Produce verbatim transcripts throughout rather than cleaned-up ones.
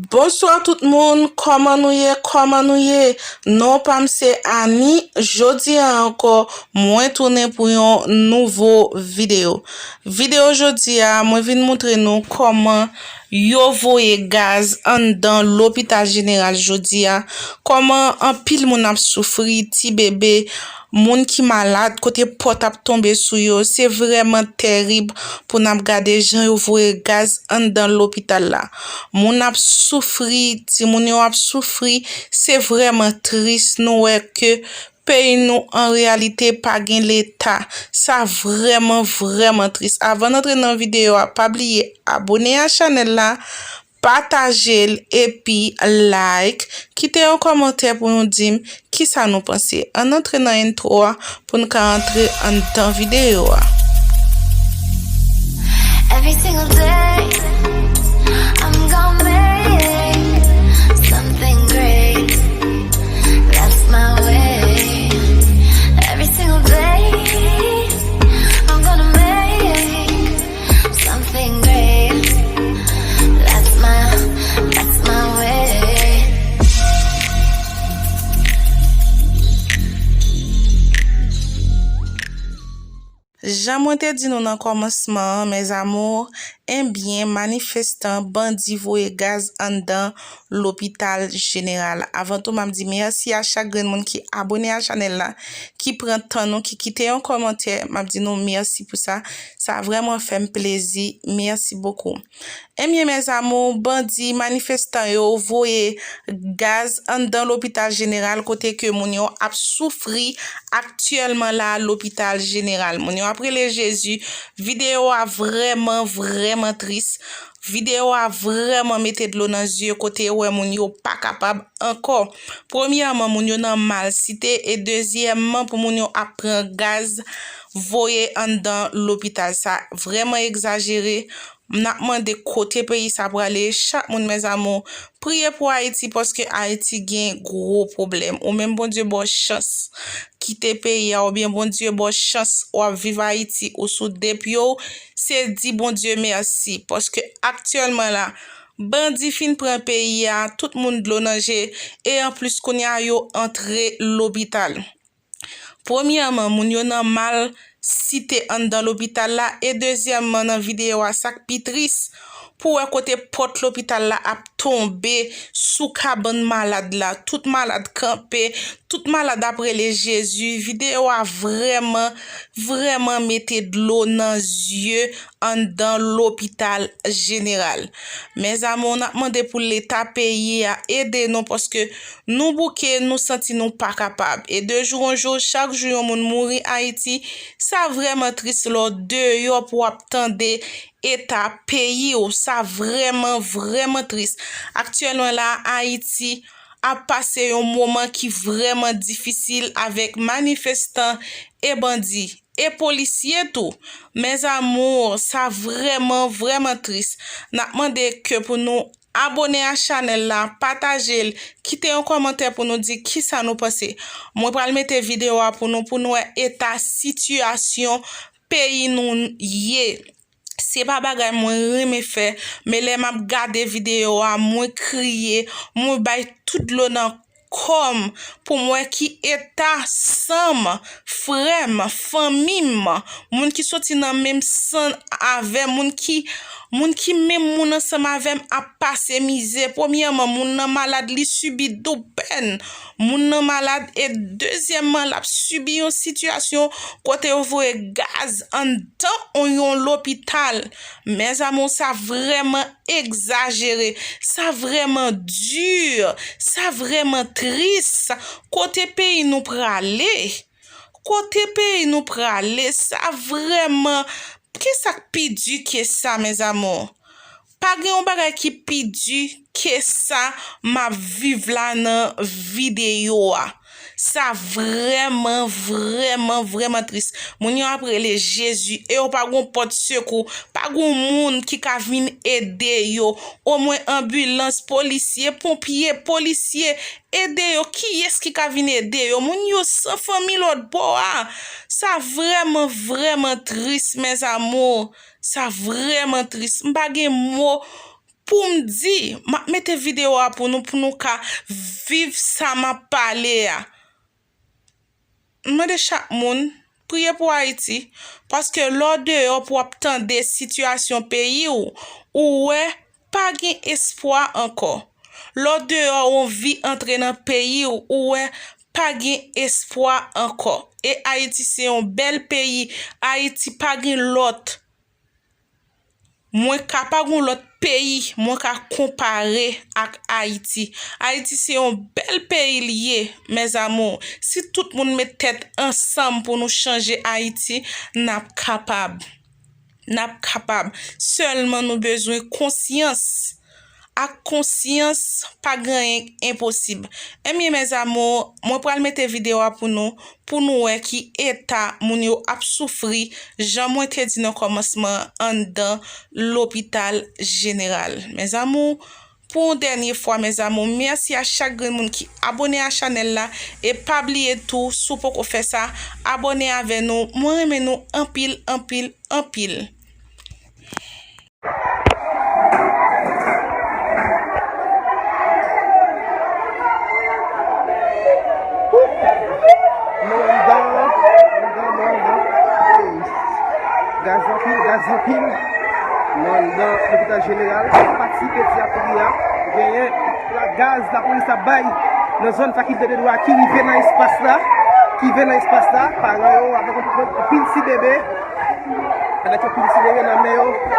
Bonswa tout moun, kòman nou ye, kòman nou ye? Non pa m se Ani, jodi a ankò, mwen tounen pou yon nouvo videyo. Videyo jodi a, mwen vin moutre nou kòman yo voye gaz anndan lopital jeneral jodi a, kòman anpil moun ap soufri, ti bebe, moun ki malad, kote pòt ap tonbe sou yo, se vrèman tèrib pou n ap gade jan yo voye gaz anndan lopital la. Moun ap soufri, timoun yo ap soufri, se vrèman tris, nou wè ke peyi nou an reyalite pa gen leta. Sa vrèman, vrèman tris. Avan n antre nan videyo a, pa bliye abone a chanèl la, pataje l epi like, kite yon kòmantè pou nou di m kisa nou panse. Ann antre nan entwo a pou n ka antre anndan videyo a. Every single day, I'm gonna make something great. That's my way. Every single day, I'm gonna make something great. That's my, that's my way. Jan mwen te di nou nan kòmansman an, mes amours, ebyen, manifestan, bandi voye gaz anndan lopital jeneral. Avan tou, m ap di mèsi a chak grenn moun ki abone a chanèl la, ki pran tan nou, ki kite yon kòmantè. M ap di nou mèsi pou sa. Sa vrèman fè m plezi. Mèsi bokou. Ebyen, mes amours, bandi, manifestan yo voye gaz anndan lopital jeneral kote ke moun yo ap soufri aktyèlman la, lopital jeneral. Moun yo ap rele Jezi. Videyo a vrèman, vrèman tris. Videyo a vrèman mete dlo nan zye kote yo wè moun yo pa kapab ankò. Premyèman, moun yo nan malsite e dezyèmman, pou moun yo ap pran gaz voye anndan lopital. Sa vrèman egzajere. N ap mande kote peyi sa prale. Chak moun, mes amours, priye pou Ayiti, paske Ayiti gen gwo pwoblèm. Ou menm, Bondye ba w chans kite peyi a, oubyen Bondye ba w chans w ap viv Ayiti, ou sou de pye w, se di Bondye mèsi, paske aktyèlman la, bandi fin pran peyi a, tout moun dlo nan je, e anplis kounye a yo antre lopital. Premyèman, moun yo nan malsite anndan lopital la, e dezyèmman, nan videyo a, sa k pi tris, pou wè kote pòt lopital la ap tonbe sou kabann malad la. Tout malad kanpe, tout malad ap rele Jezi. Videyo a vrèman, vrèman mete dlo nan zye anndan lopital jeneral. Mes amours, n ap mande pou leta peyi a ede nou, paske nou bouke, nou santi nou pa kapab. E de jou an jou, chak jou yon moun mouri Ayiti, sa vrèman tris lè w deyò pou w ap tande eta peyi w. Sa vrèman, vrèman tris. Aktyèlman la, Ayiti ap pase yon moman ki vrèman difisil avèk manifestan e bandi e polisye tou. Mes amours, sa vrèman, vrèman tris. N ap mande ke pou nou abone a chanèl la, pataje l, kite yon kòmantè pou nou di kisa nou panse. Mwen pral mete videyo a pou nou, pou nou wè eta sitiyasyon peyi nou ye. Se pa bagay mwen renmen fè, men lè m ap gade videyo a, mwen kriye, mwen bay tout dlo nan kò m pou m wè ki eta san m, frè m, fanmi m, moun ki soti nan menm san avè m, moun ki, moun ki menm moun ansanm avè m ap pase mizè. Premyèman, moun nan malad, li sibi doub pèn. Moun nan malad e dezyèmman, l ap sibi yon sitiyasyon kote yo voye gaz anndan yon lopital. Mes amours, sa vrèman egzajere, sa vrèman di, sa vrèman tris. Kote peyi nou prale? Kote peyi nou prale? Sa vrèman, ki sa k pi di ke sa, mes amours? Pa gen yon bagay ki pi di ke sa m ap viv la nan videyo a. Sa vrèman, vrèman, vrèman tris. Moun yo ap rele Jezi e yo pa gon pòt sekou, pa gon moun ki ka vin ede yo. Omwen anbilans, polisye, ponpye, polisye, ede yo. Kiyès ki ka vin ede yo? Moun yo san fanmi lòt bò a. Sa vrèman, vrèman tris, mes amours. Sa vrèman tris. M pa gen mo pou m di. M ap mete videyo a pou nou, pou nou ka viv sa m ap pale a. M mande chak moun, priye pou Ayiti, paske lè w deyò pou w ap tande sitiyasyon peyi w, ou wè pa gen espwa ankò. Lè w deyò w anvi antre nan peyi w, ou wè pa gen espwa ankò. E Ayiti se yon bèl peyi, Ayiti pa gen lòt. Mwen ka pa gon lòt peyi mwen ka konpare ak Ayiti. Ayiti se yon bèl peyi l ye, mes amours. Si tout moun met tèt ansanm pou nou chanje Ayiti, n ap kapab. N ap kapab. Sèlman nou bezwen konsyans. Ak konsyans, pa gen anyen k enposib. Ebyen, mes amours, mwen pral mete videyo a pou nou, pou nou wè ki eta moun yo ap soufri, jan mwen te di nan kòmansman, anndan lopital jeneral. Mes amours, pou yon dènye fwa, mes amours, mèsi a chak grenn moun ki abone a chanèl la, e pa bliye tou, si w poko fè sa, abone avè nou. Mwen renmen nou anpil, anpil, anpil. Nou anndan, nou anndan, nou anndan. Gaz anpil, gaz anpil. Nou anndan lopital jeneral, pati pedyatri a. Genyen gaz lapolis ap bay nan zòn fakilte de dwa ki rive nan espas la, ki rive nan espas la. Paran yo avèk anpil ti bebe. Pandan ke pil sere nan men yo, k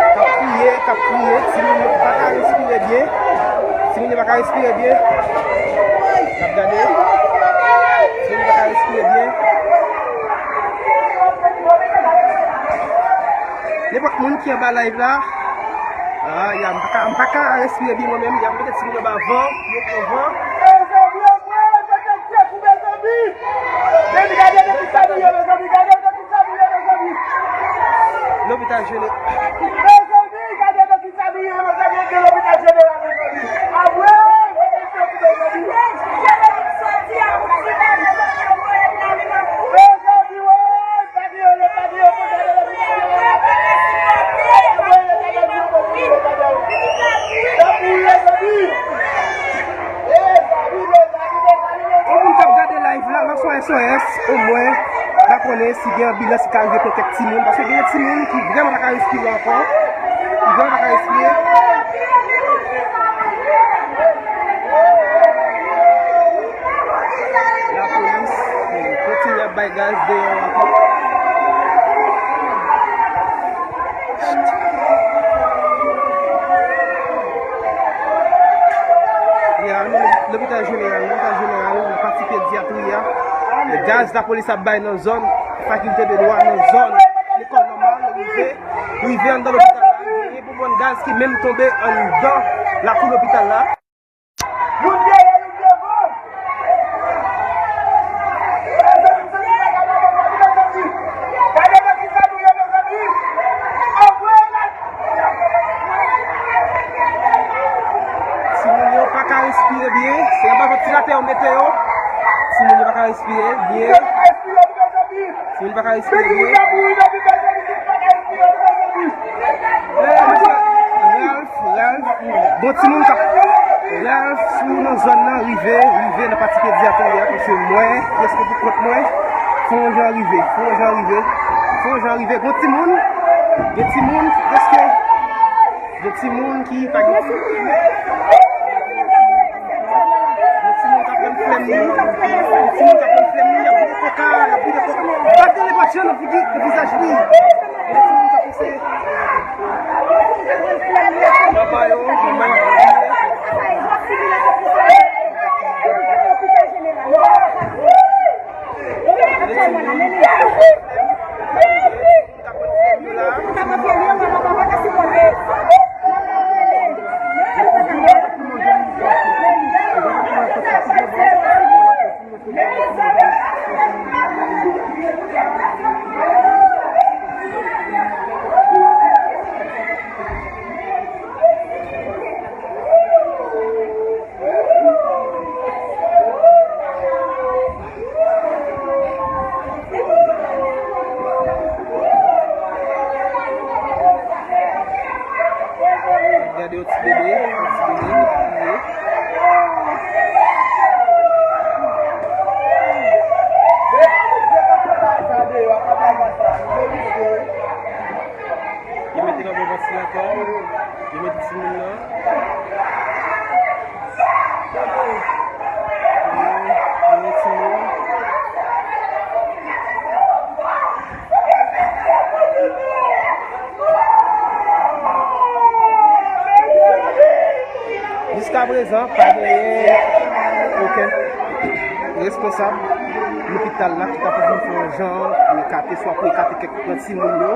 ap kriye, k ap kriye, timoun yo pa ka respire byen. Timoun yo pa ka respire byen. N ap gade. Timoun yo pa ka respire byen. Nenpòt moun ki anba live la, ah, ya, m pa ka, m pa ka respire byen mwen menm. Y ap mete timoun anba van, yo pran van. Lopital jene. Mezanmi, gade nan ki sa nou ye, mezanmi, antre lopital jeneral, mezanmi. Amwe, mezanmi, mezanmi. Mezanmi, woy, pa gen anyen, pa gen anyen, mezanmi. Amwe, mezanmi, mezanmi. Mezanmi, mezanmi. Pou moun k ap gade live la, lòt sou S O S, omwen, n a konnen si gen anbilans ki ka rive pran kèk timoun, paske gen timoun ki vrèman pa ka respire ankò, ki vrèman pa ka respire. Lapolis kontinye ap bay gaz deyò ankò. Ya, nou, lopital jeneral, lopital jeneral, nan pati pedyatri a. Gaz lapolis ap bay nan zòn fakilte de dwa, nan zòn lekòl nòmal, rive, rive anndan lopital la. Genyen bonbòn gaz ki menm tonbe anndan lakou lopital la. Youn dèyè youn devan. Mezanmi, mezanmi, pa gade, mezanmi, mezanmi. Gade nan ki sa nou ye, mezanmi. Anpre la. Timoun yo pa ka respire byen. Se anba ventilatè yo mete yo. Timoun yo pa ka respire byen. Respire, mezanmi. Timoun pa ka respire byen. Ralph, Ralph, bon timoun k ap, Ralph, si w nan zòn nan, rive, rive nan pati pedyatri a, paske mwen, prèske pou kont mwen, fò yon jan rive, fò yon jan rive, fò yon jan rive. Bon timoun, gen timoun ki prèske, gen timoun ki pa gen. Gen timoun k ap pran flèm li. Gen timoun k ap pran flèm li, y ap vide koka, y ap vide koka. Bat de lepatyon nan figi, nan vizaj li. Gen timoun k ap ese. Papa yo, manman yo. Gen timoun. Bebe, yon ti bebe ki kriye. Yo mete l anba vantilatè. Yo mete timoun nan. Yo mete timoun. Jiskaprezan, pa genyen okenn responsab lopital la ki ta pou vin fè yon jan pou ekate, swa pou ekate kèk nan timoun yo.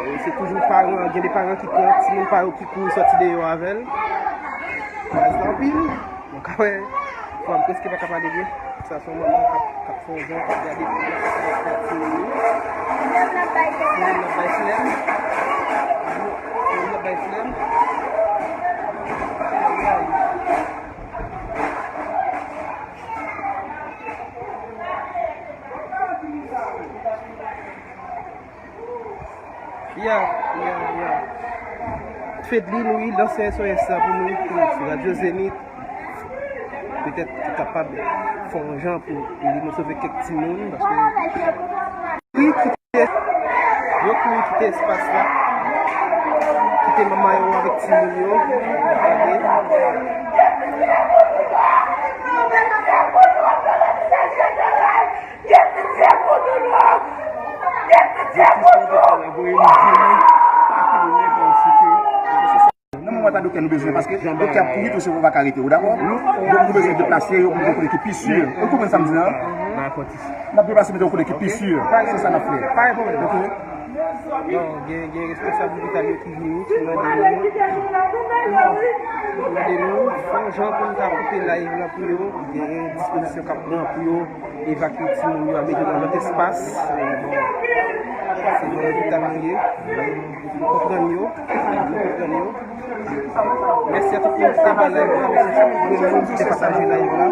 E se toujou paran, gen de paran ki pran timoun pa yo ki kouri sòti deyò avè l. Baz la anpil. Nou ka wè, fò m prèske pa ka pale byen. Sa se yon manman k ap, k ap fè yon jan, k ap gade fi a, k ap gade timoun li. Timoun nan bay flèm. Timoun nan bay flèm. Ya, ya, ya. Fedly, nou wi, lanse S O S la pou nou, pou Radyo Zenith. Petèt ki kapab fè yon jan pou ede nou sove kèk timoun, paske yo kouri kite, yo kouri kite espas la, kite manman yo avèk timoun yo. Gade. Direktris lopital la voye nou vini pa kilomèt, paske nan moman sa doktè nou bezwen, paske doktè ap kouri tou, se pou pa ka rete, ou dakò? Donk nou bezwen deplase yo pou nou kote ki pi si. Ou konprann sa m di la? N ap deplase mete yo kote ki pi si. Se sa n ap fè. Oke? Bon, gen, gen responsab lopital yo ki vini, ki mande nou, ki mande nou fè yon jan pou nou ta koupe live la pou yo. Gen dispozisyon k ap pran pou yo evakye timoun yo al mete yo nan lòt espas. Bon, se nan lopital nou ye. Nou konprann yo. Nou konprann yo. Mèsi a tout moun ki te ba live la. Mèsi a chak moun ki te pataje live la.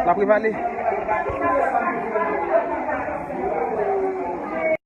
L ap revale.